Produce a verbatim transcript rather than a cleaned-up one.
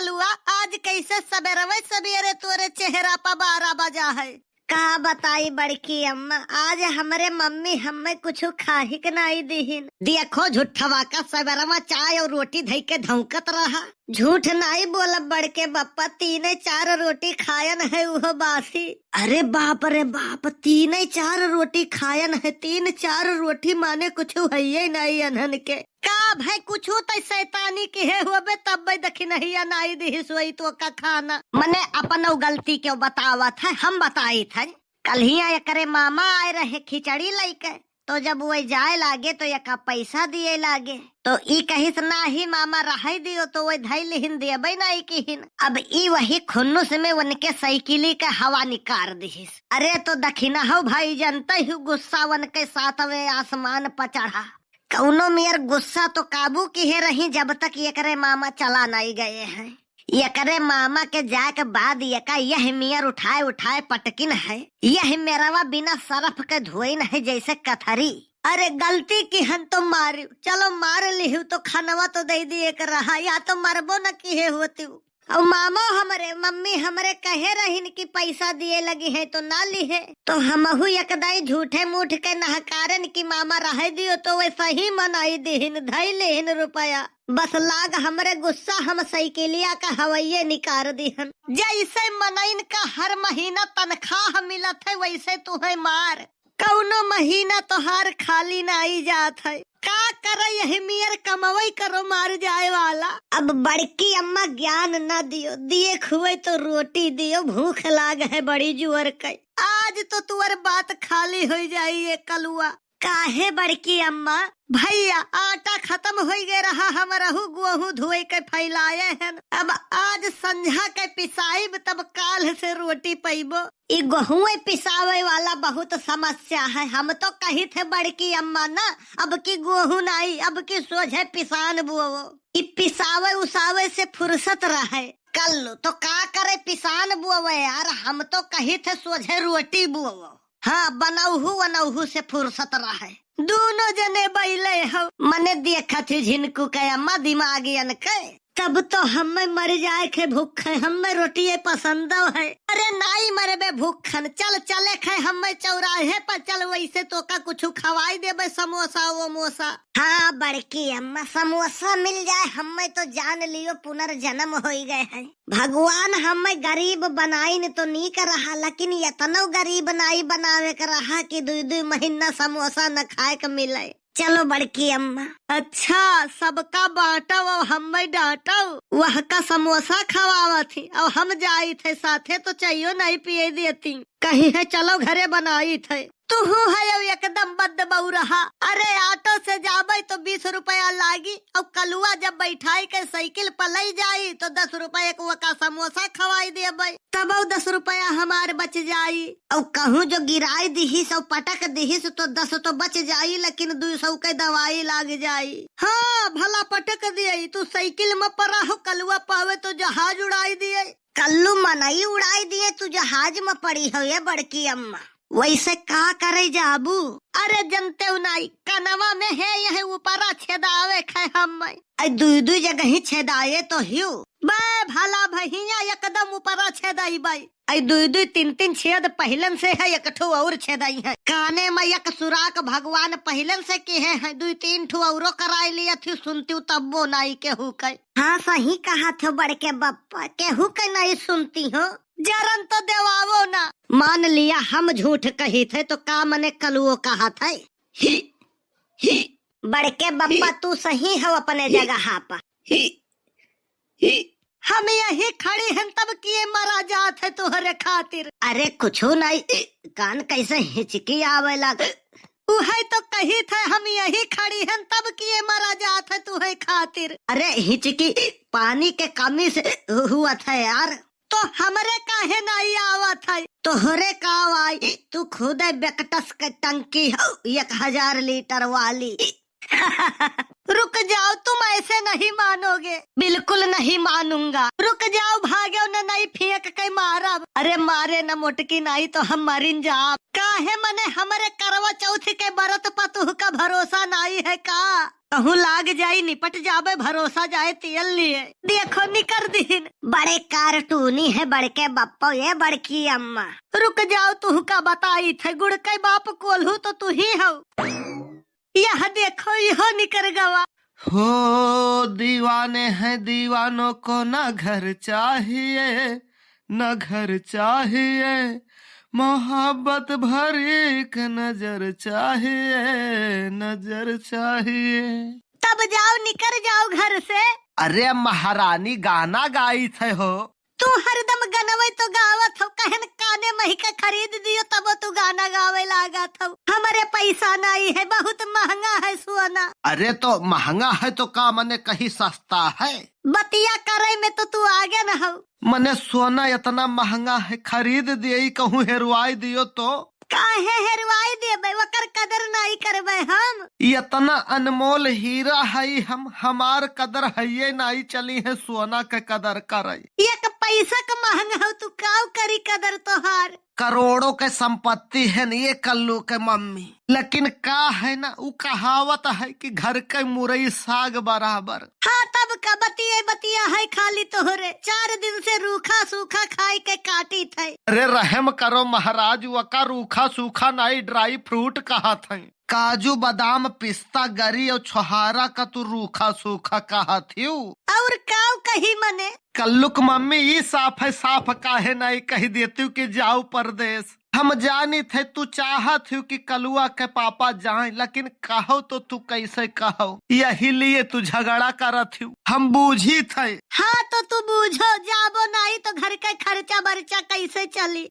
कलुआ, आज कैसे सबेरवे सबेरे तोरे चेहरा पर बारह बजा है? का बताई बड़की अम्मा, आज हमरे मम्मी हम्मे कुछु खाही के नाई दिहिन। देखो झुठवा का, सबेरवा चाय और रोटी धई के धौंकत रहा। झूठ नाई बोलब बड़के बप्पा, तीने चार रोटी खायन है उहो बासी। अरे बाप रे बाप, तीने चार रोटी खायन है, तीन चार रोटी माने कुछु हइये नाई अनहन के। का भाई, कुछु तै शैतानी किहे होबे, तब भाई दखिनहिया नाई दिहिस वही तो का खाना। मने अपन उ गलती क्यों बतावत है, हम बताइत है। कल्हिया एकरे मामा आए रहे खिचड़ी लइके, तो जब वही जाए लागे तो एका पैसा दिए लागे, तो ई कहिस, "नाही मामा, रहै दियो," तो वही धई लिहिन, देबै नाई किहिन। अब ई वही खुन्नुस में उनके साइकिली का हवा निकार दिहिस। अरे तो दखिनहउ भाई, जनते ही गुस्सा उनके साथ वे आसमान पर चढ़ा। कौनो मेर गुस्सा तो काबू किहे रही, जब तक एकरे मामा चला नाई गए हैं। एकरे मामा के जाए के बाद एका यह मेर उठाए उठाए पटकिन है, यह मेरवा बिना सरफ के धोइन है जैसे कथरी। अरे गलती किहन तो मारिउ, चलो मार लिहु तो खनवा तो दे दिए के रहा, या तो मरबो न किहे होतिउ। और मामा हमरे, मम्मी हमरे कहे रहिन कि पैसा दिए लगी है तो ना लिहे, तो हमहू एक दाई झूठे मूठ के नहकारन कि मामा रहे दियो, तो वे सही मनाई दिहिन, धई लिहिन रुपया। बस लाग हमरे गुस्सा, हम साइकिलिया का हवैये निकार दिहन। जैसे मनइन का हर महीना तनखाह मिलत है, वैसे तुहे मार। कौनो महीना तोहार खाली नाई जात है। का करे यही मेर कमवई करो मार जाए वाला। अब बड़की अम्मा ज्ञान न दियो, दिए खुए तो रोटी दियो, भूख लाग है बड़ी जुअर के। आज तो तुअर बात खाली होई जाई ये कलुआ। काहे बड़की अम्मा? भैया, आटा खतम होई गए रहा, हमरहू गोहूं धोए के फैलाए हन। अब आज संझा के पिसाइब, तब काल्ह से रोटी पइबो। ई गोहुए पिसावे वाला बहुत समस्या है। हम तो कहित है बड़की अम्मा ना, अब की गोहूं नाई, अब की सोझे पिसान बोवो। ई पिसावे उसावे से फुर्सत रहे। कल्लू तो का करे पिसान बोवे यार, हम तो कहित है सोझे रोटी बोवो। हाँ, बनौहू वनौहू से फुर्सत रहे। दूनो जने बैले हो। मने देखत ही झिनकू के अम्मा दिमागियन के। तब तो हम्मे मर जाए खे भूखे, हम्मे रोटिये पसंद है। अरे नाई मरबे भूखन, चल चले खे हम्मे चौराहे पर चल, वैसे तोका कुछु खवाई देबे समोसा वमोसा। हाँ बड़की अम्मा, समोसा मिल जाए हम्मे तो जान लियो पुनर्जन्म होई गए है। भगवान हम्मे गरीब बनाइन तो नीक रहा, लेकिन यतनो गरीब नाई बनावे के रहा कि दुई दुई महीना समोसा न खाए के मिले। चलो बड़की अम्मा। अच्छा, सबका बांटव और हम्मे डांटव, वह का समोसा खवावत ही और हम जाइत है साथे तो चायो नहीं पिए देती। कही है चलो घरे बनाइत है। तुहू है अब एकदम बद बौरहा। अरे ऑटो से जाबे तो बीस रुपया लागी, और कलुआ जब बैठाई के साइकिल पर लई जाई तो दस रुपया के ओका समोसा खवाई देबे, तब दस रुपया हमार बच जाई। और कहूँ जो गिराई दिहिस और पटक दिहिस तो दस तो बच जाई, लेकिन दू सौ के दवाई लाग जाई। हाँ, भला पटक दिए, तू साइकिल में परा हो, कलुआ पावे तो जहाज उड़ाई दिए। कल्लू मनई उड़ाई दिए, तू जहाज में पड़ी हो ये बड़की अम्मा। वैसे का करे जाबू? अरे जनते उ नाई, कनवा में है यह ऊपरा छेदावे खे हम्मे। आई दुई दुई जगह ही छेदाए तो हियो। बे भला भैया एकदम ऊपरा छेदाई बाई। आई दुई दुई तीन तीन छेद पहिलन से है, एक ठो और छेदाई है। काने में एक सुराख भगवान पहिलन से किहे हैं, दुई तीन ठो औरो कराए लिया थी, सुनती हूँ तब्बो नाई केहू के। हाँ, सही कहा थो बड़के बप्पा, केहू के नहीं सुनती हो। जरन तो देवावो ना। मान लिया हम झूठ कही थे तो का मने कलुओ कहा थे? ही, ही। बड़के बप्पा, ही, तू सही हो अपने ही, जगह पर। ही, ही। हम यही खड़ी हन तब किए मरा जात है तोहरे खातिर। अरे कुछो नहीं, कान कैसे हिचकी आवे लग। उहे तो कही थे, हम यही खड़ी हन तब किए मरा जात है तुहे खातिर। अरे हिचकी पानी के कमी से हु-, हुआ था यार। तो हमरे काहे नहीं आवत है? तोहरे का आई, तू खुदे बेकटस के टंकी हो, एक हजार लीटर वाली। रुक जाओ, तुम ऐसे नहीं मानोगे। बिल्कुल नहीं मानूंगा। रुक जाओ, भागो न, नहीं फेंक के मारब। अरे मारे न मोटकी, नहीं तो हम मरिन जाब। काहे मने हमरे करवा चौथ के बरत पतुह का भरोसा नहीं है का? कहूँ लाग जाई, निपट जाबे, भरोसा जाए तेल लिए। देखो निकर दीन। बड़े कार्टूनी है बड़के बप्पो, ये बड़की अम्मा। रुक जाओ, तुहका बताई थे, गुड़ के बाप कोल्हू तो तू ही हो। यह देखो, इहो निकर गवा। हो दीवाने हैं, दीवानों को ना घर चाहिए, ना घर चाहिए, मोहब्बत भरी एक नजर चाहिए, नजर चाहिए। तब जाओ, निकर जाओ घर से। अरे महारानी, गाना गाई थे हो। तू हरदम गनवे तो गावत हो, कहन काने मही के खरीद दियो, तबो तू गाना गावे लागत हो। हमरे पैसा नहीं है, बहुत महंगा है सोना। अरे तो महंगा है तो का मने कहीं सस्ता है? बतिया करे में तो तू आगे न हो। मने सोना इतना महंगा है, खरीद दिए, कहूँ हेरवाई दियो तो? काहे हेरवाई देबे, ओकर कदर नाई करबे हम। इतना अनमोल हीरा हई हम, हमार कदर हइये नाई, चली है सोना के कदर करई। एक पैसा क महंग हो तू, काऊ करी कदर तोहार। करोड़ों के संपत्ति है न ये कल्लू के मम्मी, लेकिन का है ना, उ कहावत है कि घर के मुरई साग बराबर। हाँ, तब का बतिये बतिया है खाली तोहरे, चार दिन से रूखा सूखा खाए के काटी थे। अरे रहम करो महाराज, वका रूखा सूखा नाई, dry fruit कहा थे। काजू, बादाम, पिस्ता, गरी और छोहारा का तू रूखा सूखा कहा थियू। और काऊ कही मने? कल्लुक मम्मी, ई साफ है, साफ काहे नाई कह देती कि जाओ परदेस। हम जानी थे तू चाहत हो कि कलुआ के पापा जाए, लेकिन कहो तो तू कैसे कहो, यही लिए तू झगड़ा करत हो। हम बूझी थे। हाँ तो तू बूझो, जाबो नाई तो घर के खर्चा बर्चा कैसे चली?